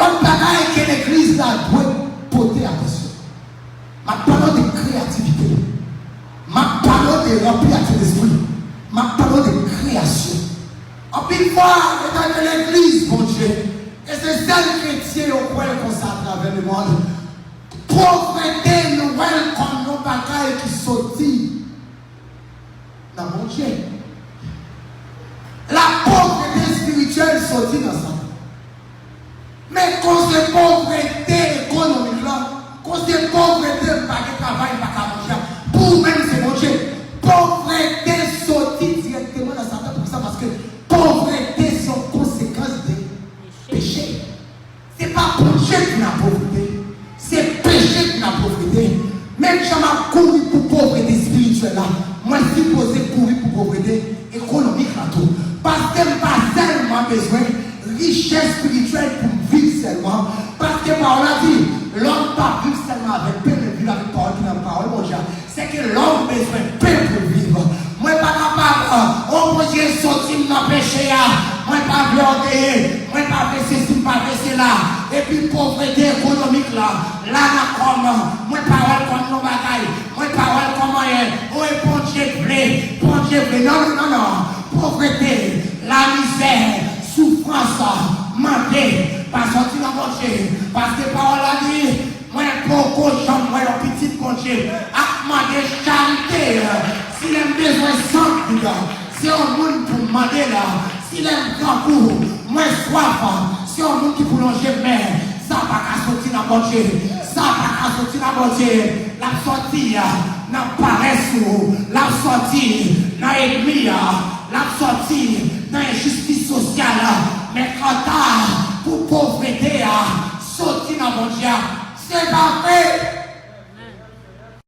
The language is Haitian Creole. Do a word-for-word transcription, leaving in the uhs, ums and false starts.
Yon bagay ke legliz la dwe pote atansyon. M ap pale w de kreyativite. M ap pale w de ranpli ak Sentespri. M ap pale w de kreyasyon. Anpil fwa, yo ta nan legliz Bondye, e se sèl kretyen yo kwè l konsa atravè lemonn. Povrete, nou wè l kòm yon bagay ki soti nan Bondye. La povrete espirityèl soti nan Satan. Men koze povrete ekonomik la, koze povrete m pa gen travay, m pa ka manje a, pou ou menm se Bondye. Povrete soti dirèkteman nan Satan. Poukisa? Paske povrete se yon konsekans de peche. Se pa Bondye ki nan povrete, se peche ki nan povrete. Menm jan m ap kouri pou povrete espirityèl la, mwen sipoze kouri pou povrete ekonomik la tou. Paske m pa sèlman bezwen richès espirityèl pou m viv sèlman. Paske pawòl la di, lòm p ap viv sèlman avèk pen, men viv avèk pawòl ki nan pawòl Bondye a. Se ke lòm bezwen pen pou l viv. Mwen pa kapab, o Bondye, soti m nan peche a. Mwen pa vle ògeye. Mwen pa vle sesi, m pa vle sela. Epi povrete ekonomik la, la nan kò m. Mwen pa wè l kòm yon bagay. Mwen pa wè l kòm anyen. O, e Bondye vle. Bondye vle. Non, non, non, non. Povrete, lamizè, soufrans, mande, pa soti nan Bondye. Paske pawòl la di, mwen poko janm wè yon pitit Bondye ap mande charite. Si lè m bezwen san goud, se yon moun pou m mande l. Si lè m grangou, mwen swaf, se yon moun ki pou lonje men. Sa pa ka soti nan Bondye. Sa pa ka soti nan Bondye. L ap soti nan parès ou. L ap soti nan enmi a. L ap soti nan enjistis sosyal. Men kanta pou povrete a, soti nan Bondye a. Se pa vre,